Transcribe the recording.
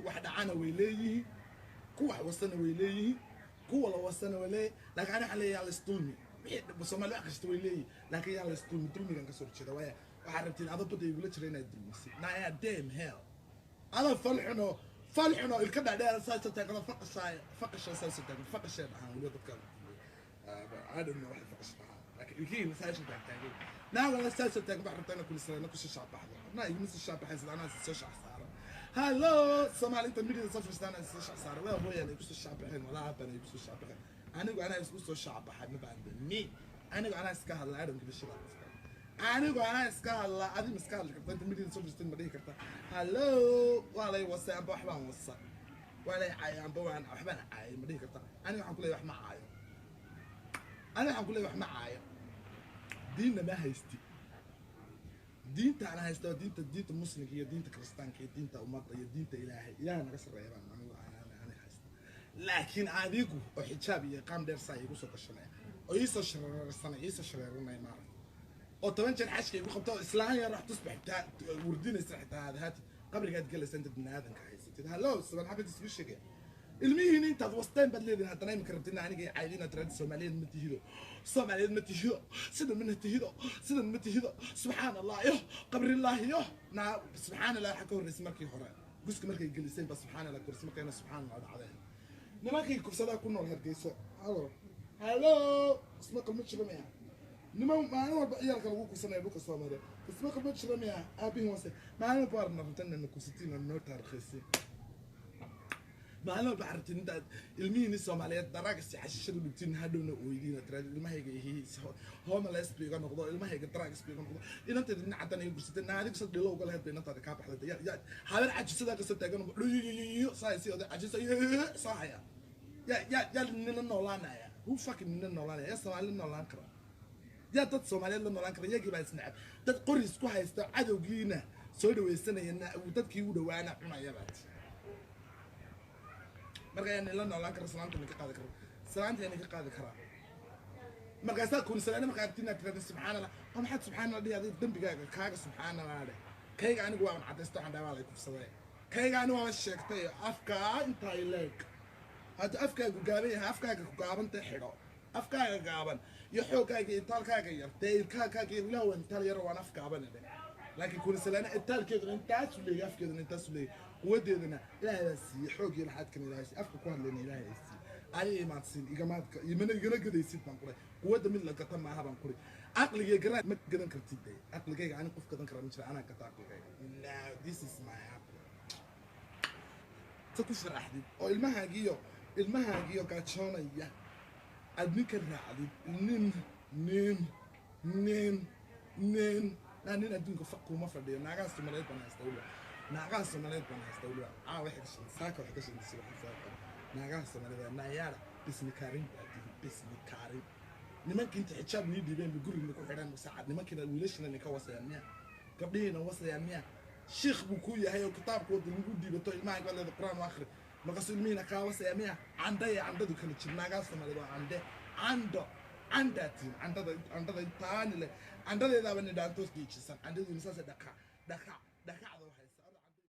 Wax dhacana way leeyihiin, kuwa wax wasana way leeyihiin, kuwa la wasana way leeyihiin. Laakiin ani waxaan leeyahay yaa la isdulmi. Wixii Soomaali wax kasta way leeyihiin, laakiin yaa la isdulmi. Dulmigan ka soo horjeeda waaya waxaa rabtiin adoo badda igula jira inaad dulmisid. Naya, damn hell, ada falxuno, falxuno, ilka dhaadheer saasoo taagano, faqashaay, faqasha saasoo taagan, faqashay dhahaan weliba dadka. I don't know waxay faqash dhahaan, laakiin ilkihiina saasoo taag taagay, naagana saasoo taagan. Waxaa rabtaa inaad kulisana kusoo shaabaxdo. Anaa iguma soo shaabaxaysid, anaa soo shac saara. Hallo Soomaali, inta midida soo fadhiistaan soo shac saara. Waa hooyaan ay kusoo shaabaxeen, walaa aabaan ay kusoo shaabaxeen. Anigu anaa isku soo shaabaxay, ma baan me. Anigu anaa iska hadla. I don't give a shit about this. Anigu anaa iska hadla. Adi ma iska hadli karta? Inta midida soo fadhiistan ma dhihi karta hallo, waa lay wasay amba waxbaan wasa, waa lay caayay amba waan waxbaan caayay? Ma dhihi karta? Aniga waxaan ku leeyahay wax ma caayo. Aniga waxaan ku leeyahay wax ma caayo. Diinna ma haysti. Diinta aan haysta waa diinta muslimka iyo diinta kiristaanka iyo diinta ummadda iyo diinta Ilaahay. Ilaahay naga sarreeya baan anigu aan haysta. Laakiin adigu oo xijaab iyo qaam dheer saa iigu soo gashanaya oo iisoo shareersanaya, iisoo shareeranaya, maaragta, oo 10 jeer xajka igu qabta, oo islaan yar wax tusbax xitaa wurdinaysa, xitaa aad haatid qabrigaad gelaysa intaad biniaadanka haysatid. Hallo saban xabad isku sheegaya. Ilmihiina intaad wasteen baad leedihin. Haddana imika rabtina aniga cayd inaad tiraahdo Soomaaliyeed ma tihido, Soomaaliyeed ma tihido, sidan mana tihido, sidan ma tihido. Subxaan Allah yo qabrillahi yo naa. Subxaan Allah, waxaa ka horreysay markii hore guska markay geliseen ba subxaan Allah korsi markayna subxaan Allah dhacdeen. Nimankii kufsadaa ku nool Hargeyso, hallo, hallo, ismaqal ma jiro miya? Niman maalin walba ciyaalka lagu kufsanaya dhulka Soomaaliya, ismaqal ma jiro miya? Aabihin wase maalin walba waarna rabtan inaa kufsatiin oo noo taarikhaysiin. Maalin walba rabtiin intaad ilmihiini Soomaaliyeed drugs iyo xashiishada dhigtiin, hadhowna oydiin tiraad ilmahayga ihi homeless bu iga noqdo, ilmahayga drugs bu iga noqdo, inanteeda dhinac caddan iga gursatay. Naadigu sad dhilo uga lahayd ba inantaada kaa baxday. Ya habeer cajisadaa kasoo taagan saa si oday cajisa soo haya. Ya nina noolaanaya? Who fucking nina noolaanaya? Yaa Soomaali la noolaan kara? Yaa dad Soomaaliyeed la noolaan kara? Iyagii baa isnacab, dad qori isku haysta, cadowgiina soo dhawaysanaya, dadkii u dhawaana cunaya baad. Marka yaa nila noolaan kara? Salaanta ninka qaadi kara? Salaanta yaa ninka qaadi karaa? Markaasaa kunisalaana markaa aragtiin inaad tirahda subxaan Allah. Oo maxaad subxaan Allah dhihi? Adiga dembigaaga kaaga subxaan Allah dheh. Kayga anigu waaban cadaysta, waxaan dhahay waa lay kufsaday. Kayga anigu waaba sheegtay. Afkaa intaa ileeg hadda afkaagu gaaban yahay, afkaaga ku gaabanta xidho, afkaaga gaaban iyo xooggaaga iyo itaalkaaga yar dee, ilkaakaaga yar. Ilaah waan itaal yar, waan af gaaban dhe. Laakiin kunisalaana itaalkeeduna intaasu leeyahy, afkeeduna intaasu leeyahy, quwadeedana Ilaahay baa siiyey, xoog iyo laxaadkana Ilaahay siiyey, afka ku hadlayna Ilaahay ay siiyey. Ani imaadsiin igamaad imana igana gadaysid baan kuray. Quwadda mid la gata maaha baan kuray. Caqliga garaad ma gadan kartid de. Caqligayga ani qof gadan kara ma jira. Anaa gata caqligayga. Now this is my apple. Ta ku sharaxdid oo ilmahaagiyo gaajoonaya aad ninka raacdid, nin naa nin adduunka faq kuma fadhiyo. Naagaha Soomaaliyeed baan haysta weliba, naagaha Soomaaliyeed baan haysta weliba. Caa waxay ka shidan saaka, waxay ka shidan subaxan saaka. Naagaha Soomaaliyeed, naayaara bismikaarin baa tihi, bismikaarin. Nimanka inta xijaab nii dhiibeen bay guriga ku xidhan saacad. Nimankiina wiilashina ninka wasayaan miya? Gabdhihiina wasayaan miya? Shiikh buu ku yahay oo kitaabka wada lagu dhiibato, ilmaha baa leeda Qur-aan u akhri, markaasuu ilmihiina kaa wasaya miya? Candha iyo candhadu kala jir. Naagaha Soomaaliyeed waa candhe, candho, candhaa tihin. Candhada, candhada intaani leh, candhadeedaaba nidhaantoos geejisan. Candhaduuna saasay dhaqac dhaqac dhaqacda.